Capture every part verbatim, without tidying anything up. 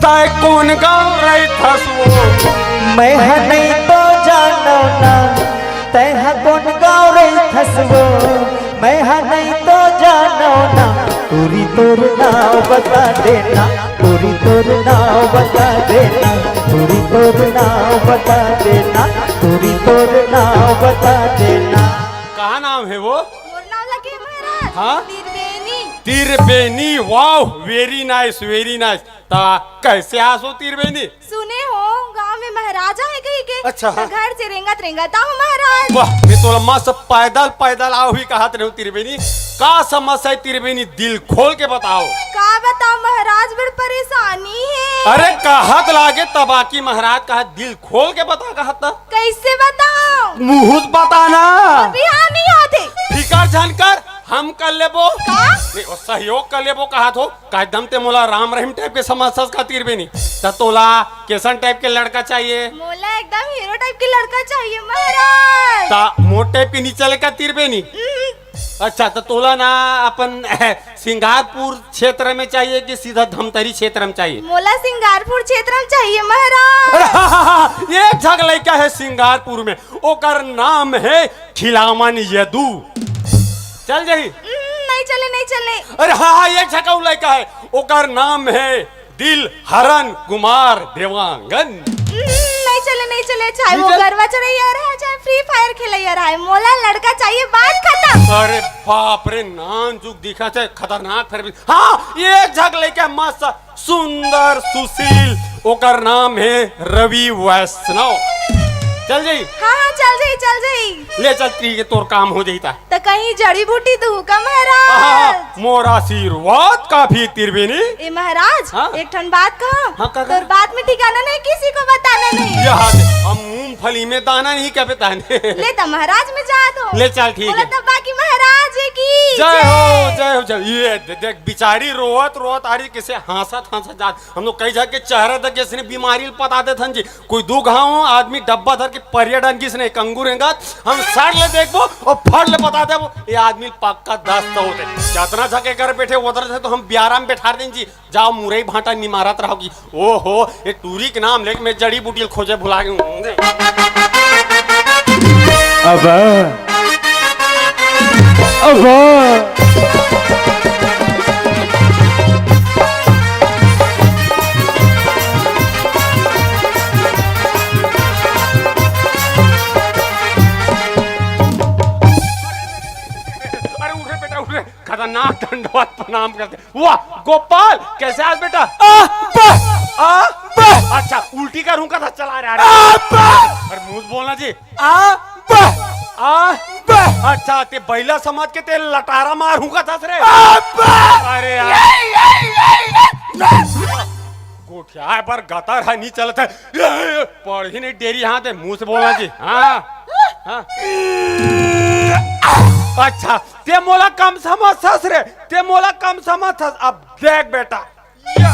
तै कोन गाँव रहिथस वो? मैं ह नहीं तो जानव ना, तै ह कोन गाँव रहिथस वो? मैं ह नहीं तो जानव ना, टूरी तोर नाव बता देना, टूरी तोर नाव बता देना, टूरी तोर नाव बता देना, टूरी तोर नाव बता देना। का नाम हे वो? मोर नाम लगे महाराज। हाँ? Triveni. Triveni, wow, very nice, very nice। ता कैसे आस वो तिरबेनी? सुने हो, गांव में महाराजा हे कहिके। अच्छा, त हाँ। घर से रेंगत रेंगत आव महाराज। वाह, मैं तोला मस्त पैदल पैदल आव ही कहत रहेंव तिरबेनी। का समस्या हे तिरबेनी? दिल खोल के बताव। का बताव महाराज, बड़ परेशानी हे। अरे, कहत लागे तबाकी महाराज, कहत दिल खोल के बता, कहत त। कैसे बताव? मुँह से बता ना। अभी हाँ नहीं होते। फिकर झन कर, हम कर लेबो। का? नहीं, वो सहयोग कर लेबो कहत हो। का एकदम ते मोला राम रहीम type के समझथस का तिरबेनी? त तोला कैसन type के लड़का चाहिए? मोला एकदम हीरो type के लड़का चाहिए महाराज। त मोर type के नी चले का तिरबेनी? हम्म। अच्छा, त तोला ना अपन सिंगारपुर क्षेत्र में चाहिए कि सीधा धमतरी क्षेत्र में चाहिए? मोला सिंगारपुर क्षेत्र में चाहिए महाराज। अरे हाँ, हाँ, हाँ, एक झक लइका हे सिंगारपुर में, ओकर नाम हे खिलावन यदु। चल जाही? हम्म, नहीं चले, नहीं चले। अरे हाँ, हाँ, एक झक अउ लइका हे, ओकर नाम हे दिल हरन कुमार देवांगन। हम्म, नहीं चले, नहीं चले, चाहे नहीं वो चल- गरवा चढ़ैया रहे, चाहे Free Fire खेलैया रहे, मोला लड़का चाहिए, बात खतम। अरे बाप रे, नानचुक दिखथे, खतरनाक फिर भी। हाँ, एक झक लइका मस्त सुंदर, सुशील, ओकर नाम हे रवि वैष्णव। चल जाही? हाँ, हाँ, चल जाही, चल जाही। ले चल, ठीक हे, तोर काम हो जाही ता। त कहीं जड़ी बूटी दूँ का महाराज? हाँ, मोर आशीर्वाद काफी तिरबेनी। ए महाराज, हाँ? एक ठन बात कहा? हाँ, का, का? तोर बात में ठिकाना नहीं, किसी को बताना नहीं। ये हाथ, हम मूंगफली में दाना नहीं कह बताने। ले त महाराज में जात हो। ले चल, ठीक बोला हे। त बाकी महाराज की जय हो, जय। जय हो, जय। ये दे-, देख, बिचारी रोवत रोवत आ रही, किसे हाँसत हाँसत जात। हम लोग कई जाके चेहरा देख के इसने बीमारी ल पता देथन जी। कोई दू घाव आदमी डब्बा धर के परिया डंगिस ने कंगू रेंगत, हम सर ले देखबो अउ फट ले बता देबो, ये आदमी पक्का दस्त होथे। जतना झके घर बैठे उधर से तो हम ब्यारा में बैठा दें जी, जाओ मुरई भांटा निमारत रहोगी। ओहो, ये टूरी के नाम लेके मैं जड़ी बूटी खोजे भुला गई हूँ। अब, अब अरे उठ रे बेटा, उठ रे। खतरनाक दंडवत प्रणाम करते। वाह गोपाल, कैसे आस बेटा? आ, बा। आ, बा। अच्छा, उल्टी का रूंका था, चला रहा है। आ, बा। अरे मुंह से बोलना जी। आ, बा। आ, बा। अच्छा, ते बैला समझ के ते लटारा मार रूंका था रे। आ, बा। अरे यार। गोठिया पर गतर है, नहीं चलता है। पढ़ी नहीं डेरी, हाँ, ते मुंह से बोलना जी। हाँ, हाँ। अच्छा, ते मोला कम समझथस रे, ते मोला कम समझथस। अब देख बेटा, या।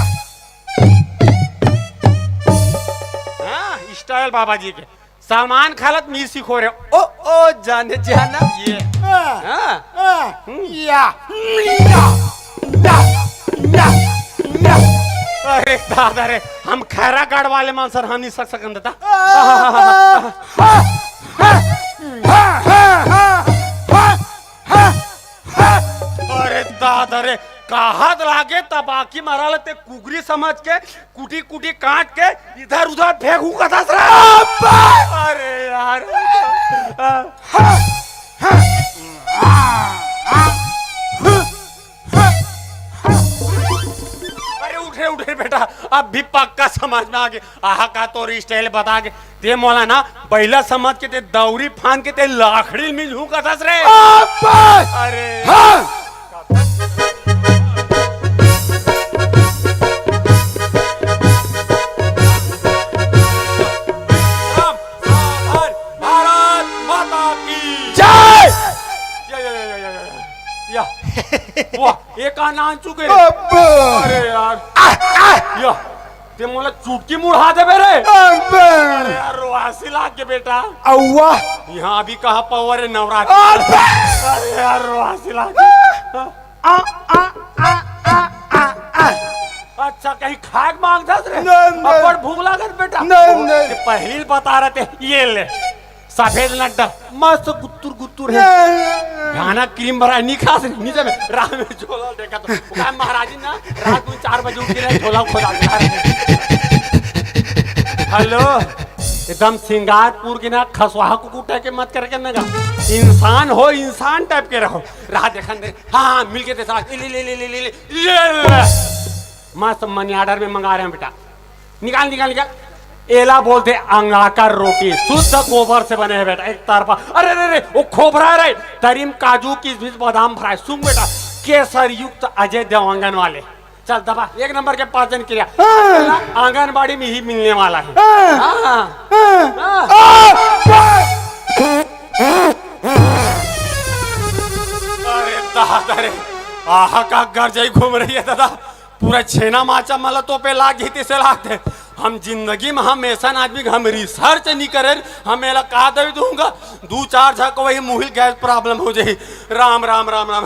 हाँ, style बाबा जी के। सलमान खान ला त मी सिखो रे। ओ, ओ, जाने जाना। ये। हाँ। हाँ। हाँ। हम्म। या। या। या। या। या। अरे दादा रे, हम खैरागढ़ वाले मन सन हम नहीं सक सकन दादा। अरे दादा रे, कहात लागे तबाकी मारा ले ते कुकरी समझ के कुटी कुटी काट के इधर उधर फेंकू कथस रे। अरे यार। अरे उठ रे, उठ रे बेटा, अब भी पक्का समझ में आ गया। आहा का तोर style बता के ते मोला ना बैला समझ के ते दौरी फान के ते लाखड़ी में झूकत हस रे। अबे! अरे। हाँ। राम, राम, भारत माता की जय। या, या, या, या, या, या, या। या। वाह, ये का नाम चुके रे? अबे। अरे यार। या। ते मोला चुटकी मुड़ा देबे रे। अबे। अरे यार, रोहासी लाग के बेटा। अउवा। यहाँ अभी कहाँ पावा रे नवरात्रि। अबे। अरे यार, रोहासी लाग के। आ, आ, आ, आ, आ, आ। अच्छा, कहीं खाए के मांगथस रे? नहीं, नहीं। अब्बड़ भूख लागत बेटा। नहीं, नहीं। ते पहिली बता रहे ते, ये ले, सफेद नड्डा। मस्त गुत्तुर गुत्तुर हे। नहीं। घाना क्रीम भरा, नहीं खास रे, नीचे में, राह में झोला देखा तो, वो कहा, महाराजी ना, रात में चार बजे उठ के ना, झोला खोदा दिया रे। हेलो, एकदम सिंगारपुर के ना, खसवाहा कुकुर टाइप के मत करके ना गा। इंसान हो, इंसान टाइप के रहो। राह देखन दे, हाँ, हाँ, मिल के दे साला, ले, ले, ले। मस्त मनी ऑर्डर में मंगा रहे हैं बेटा। निकाल, निकाल, निकाल। एला बोलते अंगाकर रोटी, शुद्ध गोबर से बने हैं बेटा, एक तरफा। अरे, अरे, अरे, वो खोबरा रे, तरी म काजू, किशमिश, बादाम फ्राई। सुन बेटा, केसर युक्त अजय देवांगन वाले। चल दबा, एक नंबर के पाचन क्रिया। हाँ। आंगनबाड़ी में ही मिलने वाला है। हाँ। हाँ। हाँ। हाँ। अरे दादा रे, आहा का घर जाई घूम रही है दादा। पूरा छेना माचा मला तो पे लाग गई, तैसे लागथे। हम जिंदगी में, हम ऐसा आदमी के हम रिसर्च नहीं करे, हम एला का दवाई दूंगा, दू चार झक वही मुहिल गैस प्रॉब्लम हो जाही। राम, राम, राम, राम।